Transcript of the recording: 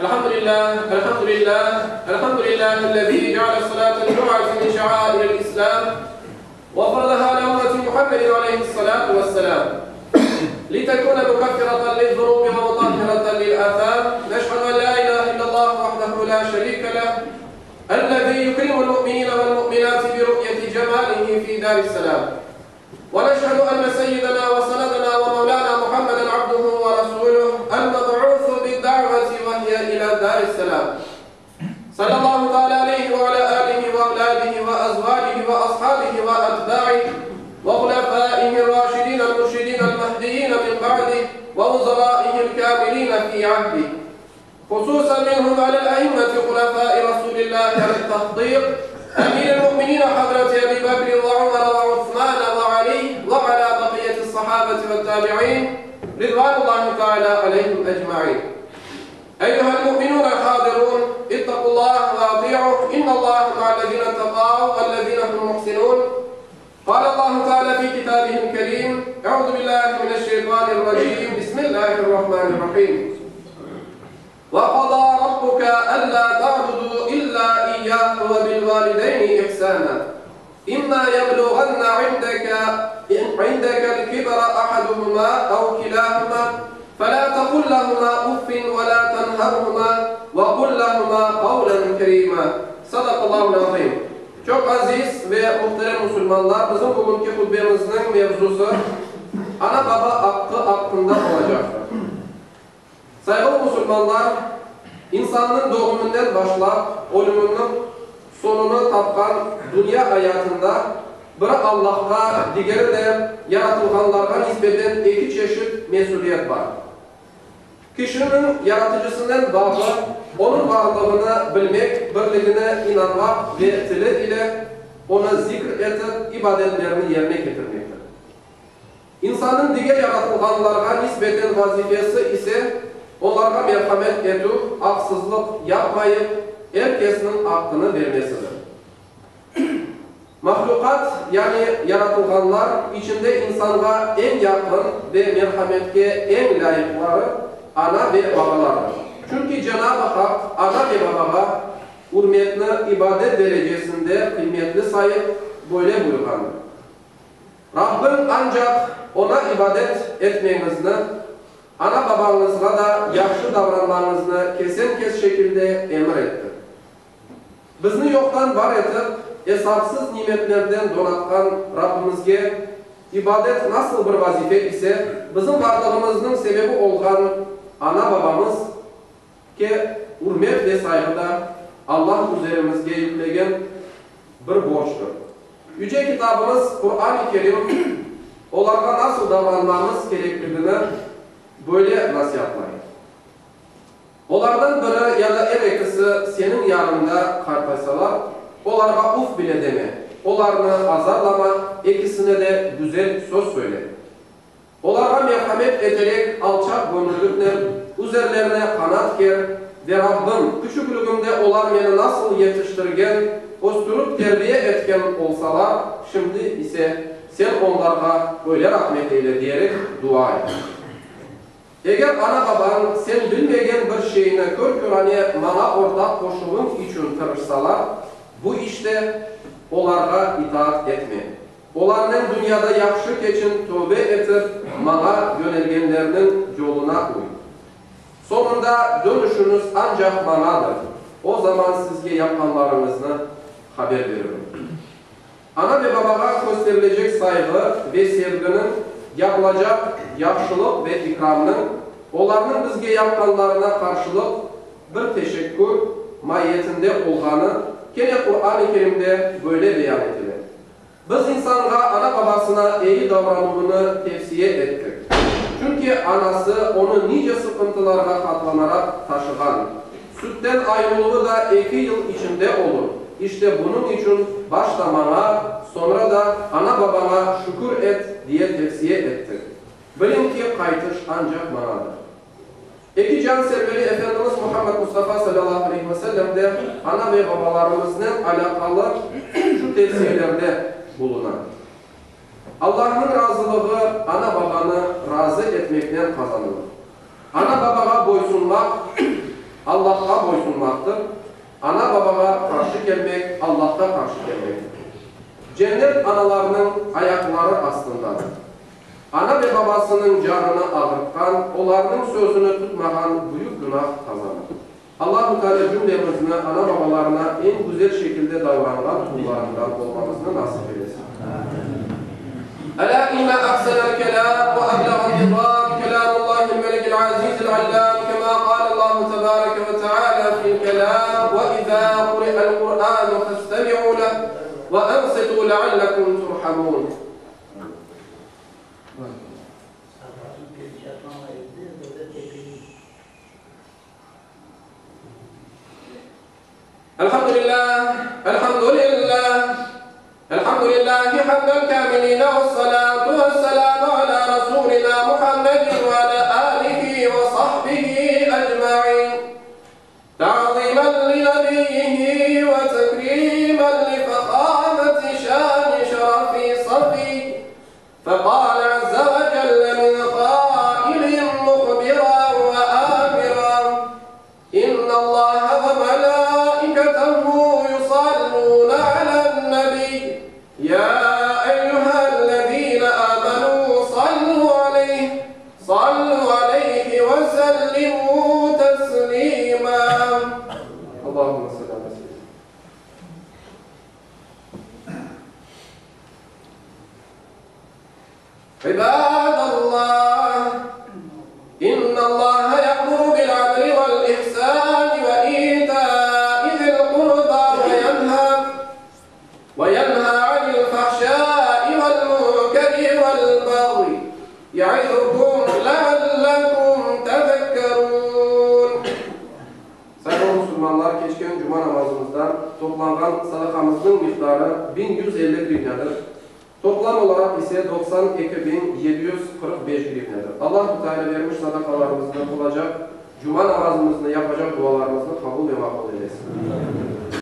الحمد لله الحمد لله الحمد لله الذي جعل صلاة الجمعة من شعائر الإسلام وفرضها على أمة محمد عليه الصلاة والسلام لتكون مكفرة للذنوب ومطهرة للآثام نشهد أن لا إله إلا الله وحده لا شريك له الذي يكرم المؤمنين والمؤمنات برؤية جماله في دار السلام ونشهد أن سيدنا وسندنا ومولانا محمدا عبده ورسوله المبعوث بالدعوة وهي إلى دار السلام صلى الله تعالى عليه وعلى آله وأولاده وأزواجه وأصحابه وأتباعه وخلفائه الراشدين المرشدين المهديين من بعده ووزرائه الكاملين في عهده خصوصا منهم على الأئمة خلفاء رسول الله على التحقيق أمير المؤمنين حضرة أبي بكر وعمر وعثمان وعلي وعلى بقية الصحابة والتابعين رضوان الله تعالى عليهم أجمعين أيها المؤمنون الحاضرون اتقوا الله وأطيعوا إن الله مع الذين اتقوا والذين هم محسنون قال الله تعالى في كتابه الكريم أعوذ بالله من الشيطان الرجيم بسم الله الرحمن الرحيم وقضى ربك ألا تعبدوا إلا إياه وبالوالدين إحسانا إما يبلغن عندك عندك الكبر أحدهما أو كلاهما فلا تقل لهما أف ولا تنهرهما وقل لهما قولا كريما صدق الله العظيم Çoq aziz ve muhterem musulmanlar, bizim bugünki hutbemizniñ mevzusı ana-baba aqqı aqqında olacaqtır. Sayğılı musulmanlar, insannıñ doğumınden başlap ölüminiñ soñunı tapqan dünya ayatında biri Allahqa, digeri de yaratılğanlarğa nisbeten eki çeşit mesüliyet bar. Kişiniñ Yaratıcısınen bağı, onıñ varlığını bilmek, birligine inanmaq ve tili ile onı zikr etip, ibadetlerini yerine ketirmektir. İnsannıñ diger yaratılğanlarğa nisbeten vazifesi ise, olarğa merhamet etüv, aqsızlıq yapmayıp, er kesniñ aqqını bermesidir. Mahlüqat, yani yaratılğanlar, içinde insanğa eñ yaqın ve merhametke eñ lâyıqları ana ve babalardır. Çünki Cenab-ı Haq ana ve babağa ürmetni ibadet derecesinde qıymetli sayıp, böyle buyurğandır, Rabbiñ ancaq Oña ibadet etmeñizni, ana-babañızğa da yahşı davranmañıznı kesen-kes şekilde emir etti. Bizni yoqtan bar etip, esapsız nimetlerden donatqan Rabbimizge ibadet nasıl bir vazife ise, bizim varlığımıznıñ sebebi olğan ana-babamız ke ürmet ve sayğı da Allah üzerimizge yüklegen bir borctır. Yüce Kitabımız Quran-ı Kerim olarğa nasıl davranmamız kerekligini böyle nasiatlay. Olardan biri ya da er ekisi seniñ yanıñda qartaysalar, olarğa uf bile deme, olarnı azarlama, ekisine de güzel söz söyle. Olarğa merhamet eterek alçaq göñüllüknen üzerlerine qanat ker ve Rabbim, küçükligimde olar meni nasıl yetiştirgen, östürip terbiye etken olsalar, şimdi ise Sen onlarğa öyle rahmet eyle diyerek dua et. Eger ana-babañ sen bilmegen bir şeyni kör-körane maña ortaq qoşuvıñ içün tırışsalar, bu işte olarğa itaat etme. Olarnen dünyada yahşı keçin, tövbe etip, maña yönelgenlerniñ yoluna uy. Soñunda dönüşüñiz ancaq mañadır, o zaman sizge yapqanlarıñıznı haber veririm. Ana ve babağa kösterilecek sayğı ve sevginiñ, yapılacaq yahşılıq ve ikramnıñ, olarnıñ bizge yapqanlarına qarşılıq bir teşekkür maiyetinde olğanı kene Quran-ı Kerimde böyle beyan etile, Biz insanğa ana-babasına eyi davranuvını tevsiye ettik. Çünki anası onı nice sıqıntılarğa qatlanaraq taşığan. Sütten ayırıluvı da eki yıl içinde olur. İşte bunıñ içün başta maña, soñra da ana-babaña şükür et, diye tevsiye ettik. Biliñ ki, qaytış ancaq mañadır. Eki can serveri Efendimiz Muhammed Mustafa salâlâhu aleyhi ve sellem de ana ve babalarımıznen alâqalı şu tevsiyelerde buluna. Allahnıñ razılığı ana-babanı razı etmeknen qazanılır. Ana-babağa boysunmaq. Allahqa boysunmaqtır, ana-babağa qarşı kelmek, Allahqa qarşı kelmektir. Cennet analarnıñ ayaqları astındadır. Ana ve babasınıñ canını ağırtqan, olarnıñ sözüni tutmağan büyük günah qazanır. Allahu Teala cümlemizni ana-babalarına eñ güzel şekilde davranğan qullarından olmamıznı nasip eylesin. Elâ inne ahsenel kelâm ve eblağen nizâm kelâmullâhil melikil azîzil allâm kemâ kâlellâhu tebâreke ve teâlâ fil kelâm ve izâ kuri'el Kur'ânu festemi'û leh ve ansitû leallekum turhamûn. Elhamdülillah, elhamdülillah, elhamdülillahi hamden kamiline ve salatu ve selamu ala Resulina Muhammedin ve ala alihi ve sahbihi ecmain. Ta'zimen li nebiyyihi ve tekrimen li fehameti şani şerefi safi. Fekâle azze ve celle min kâilin muhbiran ve âmiran, İnnallâhe ve melâiketehu yusallûne alen-nebiy, yâ eyyühellezîne âmenû sallû aleyh, sallû aleyhi ve sellimû teslîmâ. Allahümme salli alâ seyyidinâ. İbadallah, İnnallaha ya'muru bil-adli vel-ihsani ve ita'i zil-qurba ve yenha ve yenha anil-fahşai vel-munkeri vel-bagyi ya'izukum leallekum tezekkerun. Sayğılı musulmanlar, keçken cuma namazımızda toplanğan sadaqamıznıñ miqdarı 1150 grivnâdır. Toplam olaraq ise 92 745 grivnâdır. Allahu Teala bermiş sadaqalarımıznı, qılacaq cuma namazımıznı, yapacaq dualarımıznı qabul ve maqbul eylesin.